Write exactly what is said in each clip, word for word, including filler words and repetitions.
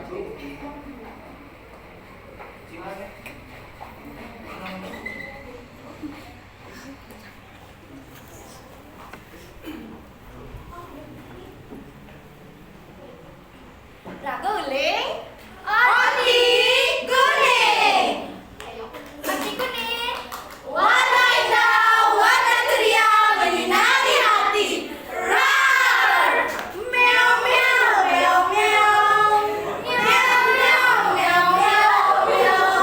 Raga uling. Onti kuning. Onti kuning. Warna indah, warna ceria, menyinari hati. Rar. Meow, meow, meow, meow. Meow, meow, meow, meow, meow.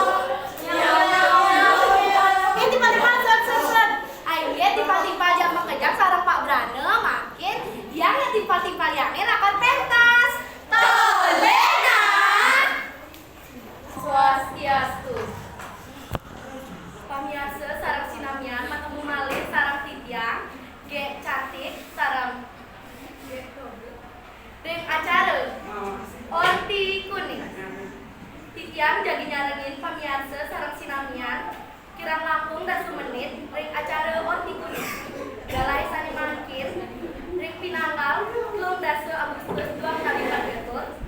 Meow, meow, meow, meow. Eh, timpal-timpal, seret, seret, seret. Ai, timpal-timpal, jak makejang sareng Pak Brana, mangkin tiang jak timpal-timpal, tiangé lakar pentas. Tolih, nah. Swastiastu. Pamiarsa sareng sinamian, matemu malih sareng titiang, Gék Cantik, sareng ring acara Onti Kuning. Titiang jagi nyarengin pamiarsa sareng sinamian, kirang langkung dasa menit ring acara Onti Kuning. Galahé sané mangkin ring pinanggal telung dasa Agustus duang tali patlikur.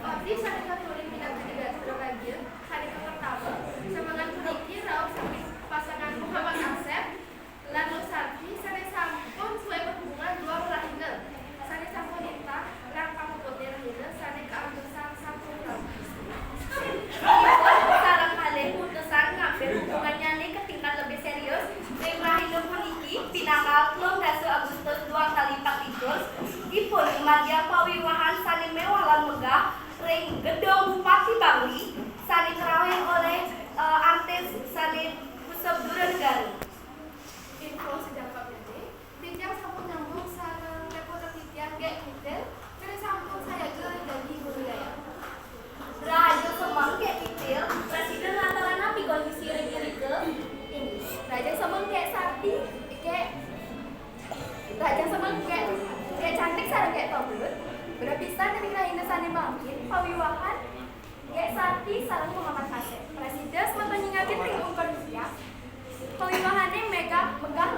Onti sané katurin minangka jagaté prabagya, sané kapertama, semengan puniki rauh saking pasangan Muhammad Asep lan Nur Sarti sané sampun sué mahubungan duang rahina, sané sampun lintang ring panguputné rahina sané kaantosan sampun rauh. Sareng kalih mutusan ngambil hubungannyané ka tingkat lebih serius ring rahina puniki pinanggal telung dasa Agustus duang tali patlikur, ipun ngamargiang pawiwahan sané méwah lan megah ring Gedung Bupati Bangli sané karawéh olih, eh, artis sané useb dura negara. Info sajangkepnyané, titiang sampun nyambung sareng reporter titiang Gék Kitil, sané sampun sayaga dadi budidaya. Rahajeng semeng Gék Kitil, prasida nglantara napi kondisi ring irika? Rahajeng semeng Gék Sarti, Gék, rahajeng semeng Gék, Gék Cantik sareng Gék Togel. Bereh pisan ring rahina sané mangkin pawiwahan Gék Sarti sareng Muhammad Asep. Prasida semeton nyingakin ring ungkur titiang. Pawiwahané megah, megah